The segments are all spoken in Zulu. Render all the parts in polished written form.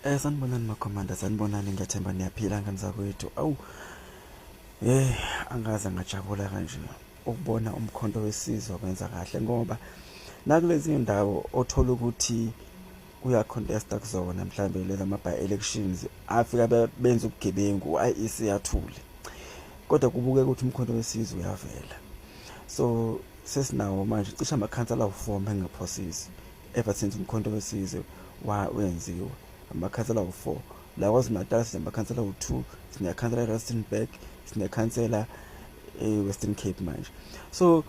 Sanibonani makhomanda, sanibonani, ngiyathemba niyaphila ngane zakwethu. Awu, eh angaze ngajabula kanje ukubona uMkhonto weSizwe wenza kahle ngoba nakulezi ndawo othola ukuthi kuya-contesta kuzona mhlawumbe lezi ama-by-elections afika benza ubugebengu u-IEC yathule, kodwa kubukeka ukuthi uMkhonto weSizwe uyavela. So sesinawo manje cishe amakhansela awu-4 mengingaphosisi ever since uMkhonto weSizwe wenziwa, amakhansela awu-4 la KwaZulu-Natal. Sinamakhansela awu-2, sinekhansela e-Rustenburg, sinekhansela e-Western Cape manje. So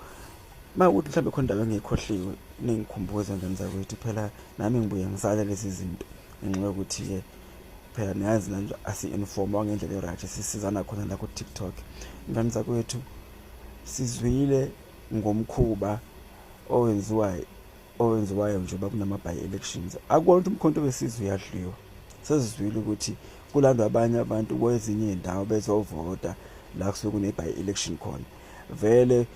uma ukuthi mhlawumbe khona indawo engiyikhohliwe, ningikhumbuze ngane zakwethu. Phela nami ngibuye ngisale lezi zinto ngenxa yokuthi-ke phela niyazi nanje asi-informwa ngendlela e-right, sisizana khona la ku-TikTok. Ngane zakwethu, sizwile ngomkhuba owenziwayo njengoba kunama-by elections. Akubona ukuthi uMkhonto weSizwe uyadliwa. Sesizwile ukuthi kulandwa abanye abantu kwezinye iy'ndawo bezovota la kusuke kune-by election khona. Vele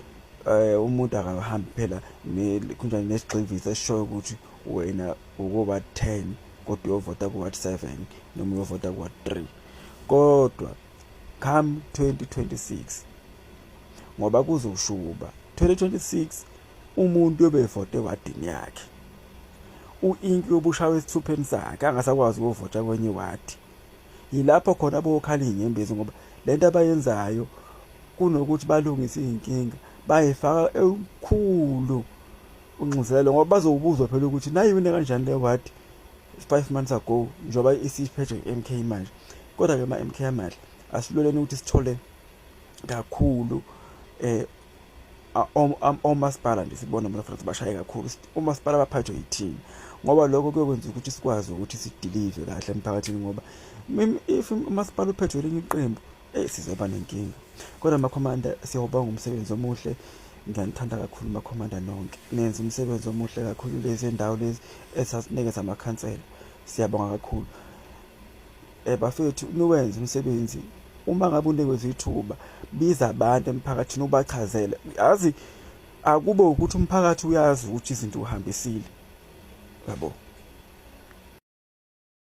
umuntu akahambi phela kunjani nesigxivizo esishoyo ukuthi wena ukuba 10 kodwa uyovota ku-ward 7 noma uyovota ku-ward 3. Kodwa come 2026, ngoba kuzoshuba 2026, umuntu uyobe evote ewadini yakhe, u-inki uyobushawa esithupheni sakhe, angasakwazi ukuvota kwenye iwadi. Yilapho khona bokhala iy'nyembezi ngoba lento abayenzayo, kunokuthi balungise iy'nkinga, bayifaka ekukhulu unxuzelelo, ngoba bazowubuzwa phela ukuthi nayiwine kanjani le wadi 5 months ago njengoba isiphethwe i-MK manje. Kodwa-ke ma-MK amahle, asilweleni ukuthi sithole kakhulu omasipala nje, sibone bona futhi bashaye kakhulu umasipala baphathwe yithina, ngoba lokho kuyokwenza ukuthi sikwazi ukuthi si-deliver kahle emphakathini, ngoba if umasipala uphethwe elinye iqembu, sizoba nenkinga. Kodwa makhomanda, siyawubonga umsebenzi omuhle. Ngiyanithanda kakhulu makhomanda nonke, nenza umsebenzi omuhle kakhulu. Lezi ndawo lezi esasinikeza amakhansela, siyabonga kakhulu. Bafethu, niwenze umsebenzi. Uma ngabe unikezwe ithuba, biza abantu emphakathini ubachazele. Yazi, akube ukuthi umphakathi uyazi ukuthi izinto uhambisile, yabo.